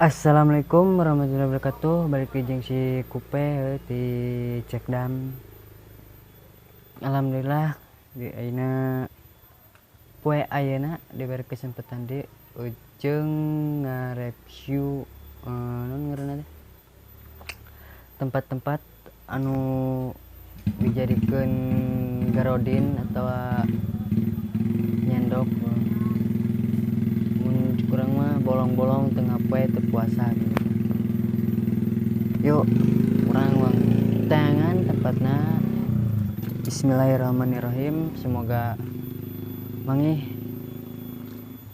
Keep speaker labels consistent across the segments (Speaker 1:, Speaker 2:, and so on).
Speaker 1: Assalamualaikum warahmatullahi wabarakatuh. Balik deui jeung si Kupe di Cekdam. Alhamdulillah di ayeuna poe ayeuna diberi kesempatan di ujung nge-review non ngaranna teh tempat-tempat anu dijadikeun garodin atawa nyendok. Mun kurang mah bolong-bolong tengah poe teu puasa gitu. Yuk urang wang tangan tempatna. Bismillahirrahmanirrahim. Semoga mangih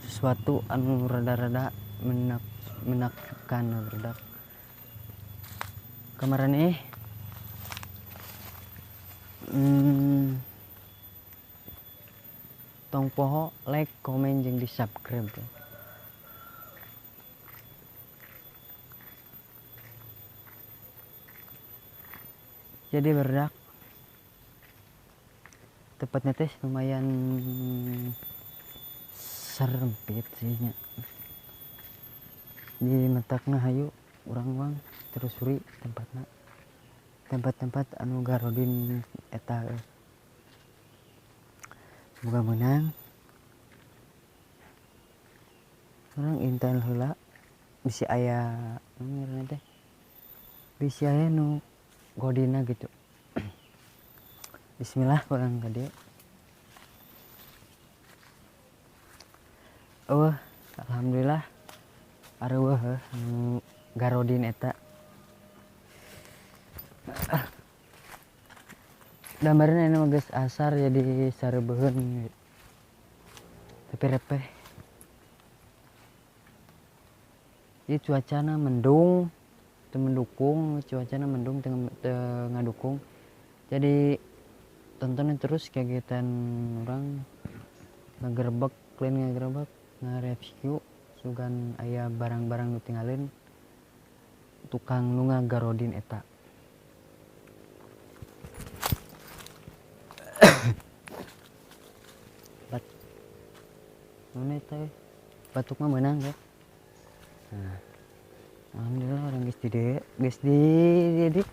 Speaker 1: sesuatu anu rada-rada menakjubkan barudak. Kemarin tong poho like, komen jeung di subscribe. Jadi barudak tempatnya teh lumayan serempit sih nya. Di matakna hayu urang wang terusuri tempatna, tempat-tempat anu garodin eta. Semoga menang. Urang intan heula bisi aya ngaranna teh, bisi aya nu godina gitu. Bismillah urang ka dieu. Oh, alhamdulillah areueuh heuh nu garodin eta. Gambarna ini mah geus asar jadi sareubeun tapi repeh. Ieu cuacana mendung, teu mendukung, cuacana mendung teu ngadukung. Jadi tontonin terus kegiatan urang ngagerebek, lain ngagerebek, ngareview sugan aya barang-barang nu tinggalin tukang nu ngagarodin eta. Bat mana eta euy? Batuk mah meunang ya. Nah, alhamdulillah orang geus di dieu, geus di dieu.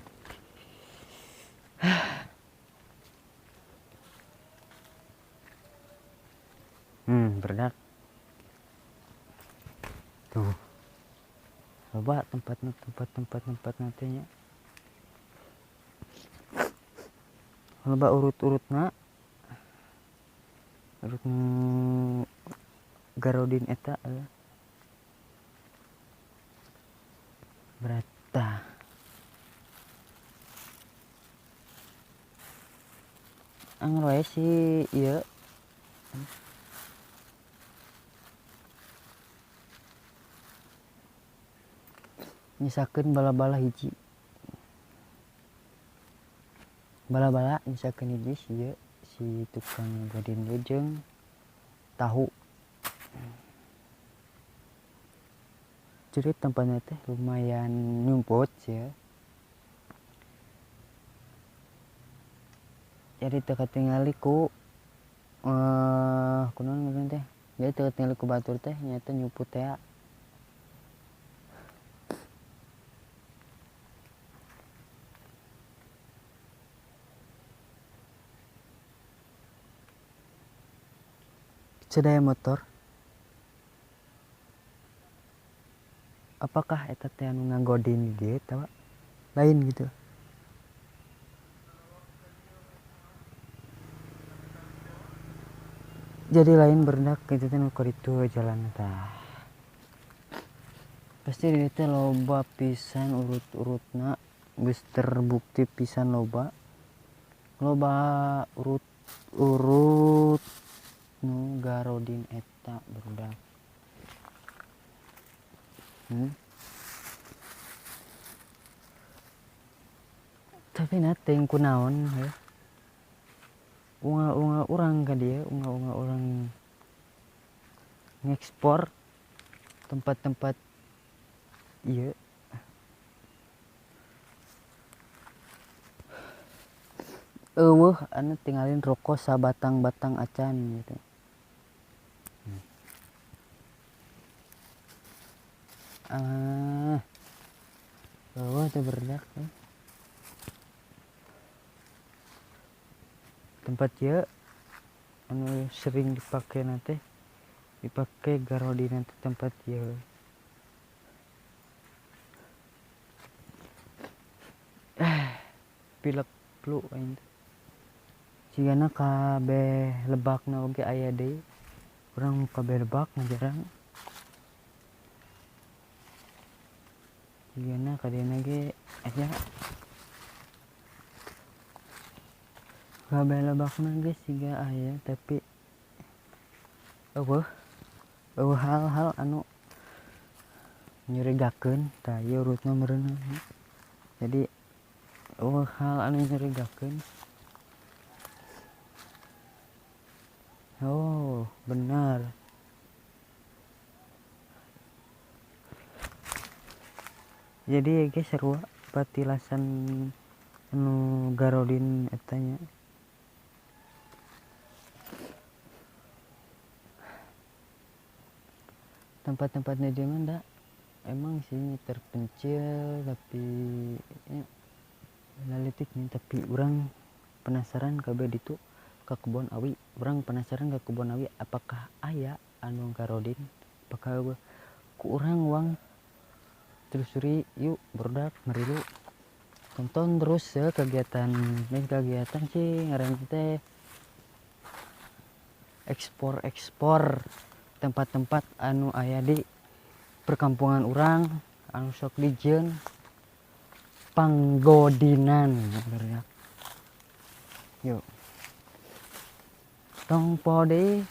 Speaker 1: Berdak. Tuh. Coba tempatnya, tempat-tempat nantinya. Loba urut-urutna. Urut garodin eta. Berata. Angger wae si ieu. Nyisakeun bala-bala hiji. Bala-bala nyisakeun hiji si ieu, si tukang godin ieu jeung tahu. Jadi tempatnya teh lumayan nyumput sih ya. Jadi teu katingali ku kunaon ngaranna teh? Jadi teu katingali ku batur teh nyaeta nyumput teh. Sedaya motor. Apakah eta teh anu ngagodin di dieu tawa lain gitu? Jadi lain berdak gitu teh nu kitu jalan tah. Pasti di dieu teh loba pisan urut-urutna, geus terbukti pisan loba. Loba urut-urut nu garodin eta barudak. Tapi na teuing kunaon heuh. Unggal-unggal urang ka dieu, unggal-unggal urang ngekspor tempat-tempat ieu. Eueuh anu tinggalin rokok sabatang-batang acan gitu. Bawah teh berdak ya. Tempat ieu anu sering dipake nanti dipake garodi nanti tempat ieu. Pilek flu aing teh. Cigana kabeh lebakna oge aya deui. Urang kabeh lebak ngajarang. Cigana kadena ge aya. Kabeh lebakna ge siga aya tapi eueuh eueuh hal-hal anu nyurigakeun tah ieu urutna meureun. Jadi eueuh hal anu nyurigakeun. Oh, benar. Jadi ge sarua patilasan anu garodin eta nya. Tempat-tempatnya di mana emang sih terpencil tapi ya, lalitik nih, tapi orang penasaran kabeh ditu ke kebon awi. Orang penasaran ke kebon awi apakah aya anu garodin, apakah ku urang wang telusuri yuk berdak merilu tonton terus ya kegiatan ini, kegiatan sih ngaran teh ekspor-ekspor tempat-tempat anu aya di perkampungan urang anu sok dijieun panggodinan. Yuk tong pode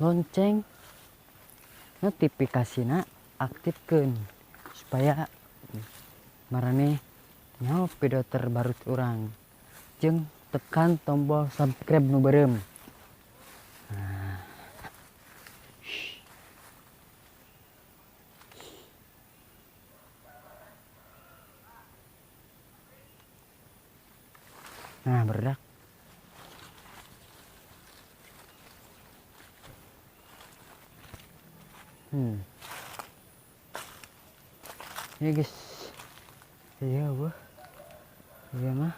Speaker 1: lonceng notifikasina aktifkeun supaya marane nyaho video terbaru urang jeung tekan tombol subscribe nu beureum. Nah. Nah, berdak. Ini guys. Iya, wah. Iya mah.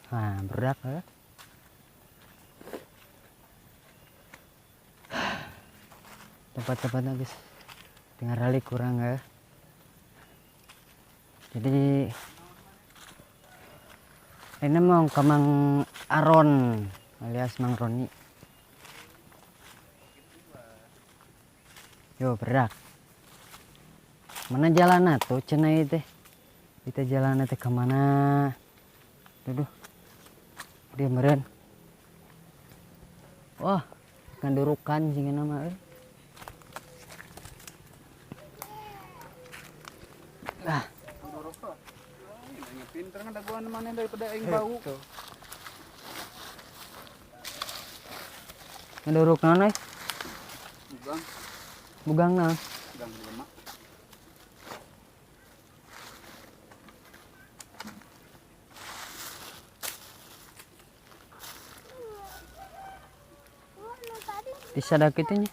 Speaker 1: Nah, berdak ya. Tempat-tempatnya guys. Tinggal rali kurang ya. Jadi ini mau ke Mang Aron alias Mang Roni. Yo berak. Mana jalan tuh cenah teh? Kita jalan teh kemana? Duh, dia meren. Wah, kandurukan sih nama. Ah.
Speaker 2: Pinter ngadaguan mana daripada aing bau.
Speaker 1: Ngeduruk naon euy?
Speaker 2: Bugang.
Speaker 1: Bugang naon?
Speaker 2: Bugang lemak.
Speaker 1: Disadak kitu nya.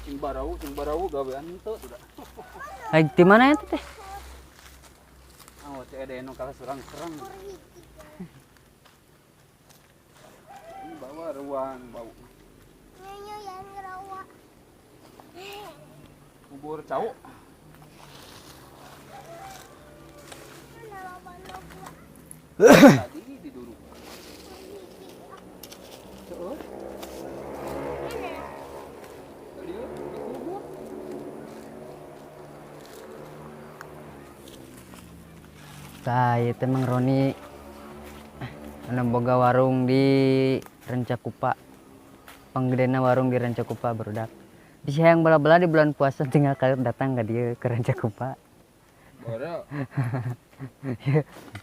Speaker 2: Cing barau gawean henteu sudah.
Speaker 1: Ai di mana eta teh?
Speaker 2: Oh, teh ada anu kalah serang-serang. Ini bawa ruang bau.
Speaker 3: Nyonya yang rawa.
Speaker 2: Bubur cau. Tadi diduruk. Heeh.
Speaker 1: Tah, ieu teh Mang Roni anu boga warung di Rancakupa. Panggedena warung di Rancakupa barudak. Bisa yang bala-bala di bulan puasa tinggal kalian datang ke dia ke Rancakupa.
Speaker 2: Baru.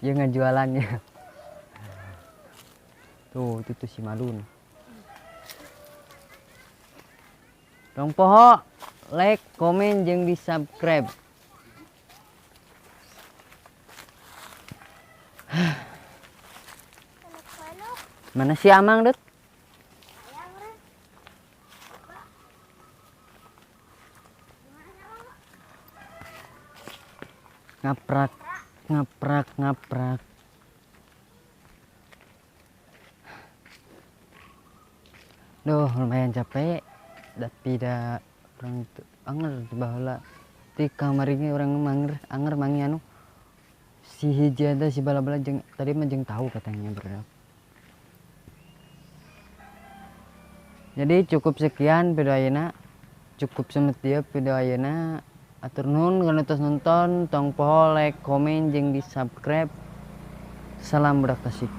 Speaker 1: Ya ngejualannya. Tuh, itu tuh si Madun. Tong poho, like, komen, jeung di subscribe.
Speaker 3: Manuk-manuk.
Speaker 1: Mana si Amang, Dut?
Speaker 3: Ayang Ren. Bapak. Gimana, Bang?
Speaker 1: Ngaprak, ngaprak, ngaprak. Duh, lumayan capek. Tapi da urang teu anger baheula ti kamari ge urang manger anger mangi anu si hiji eta si bala-bala jeung tadi mah jeung tahu katanya berapa. Jadi cukup sekian video ayeuna. Cukup semet dia video ayeuna. Atur nuhun kana tos nonton, tong poho like, komen jeung di-subscribe. Salam budak Tasik.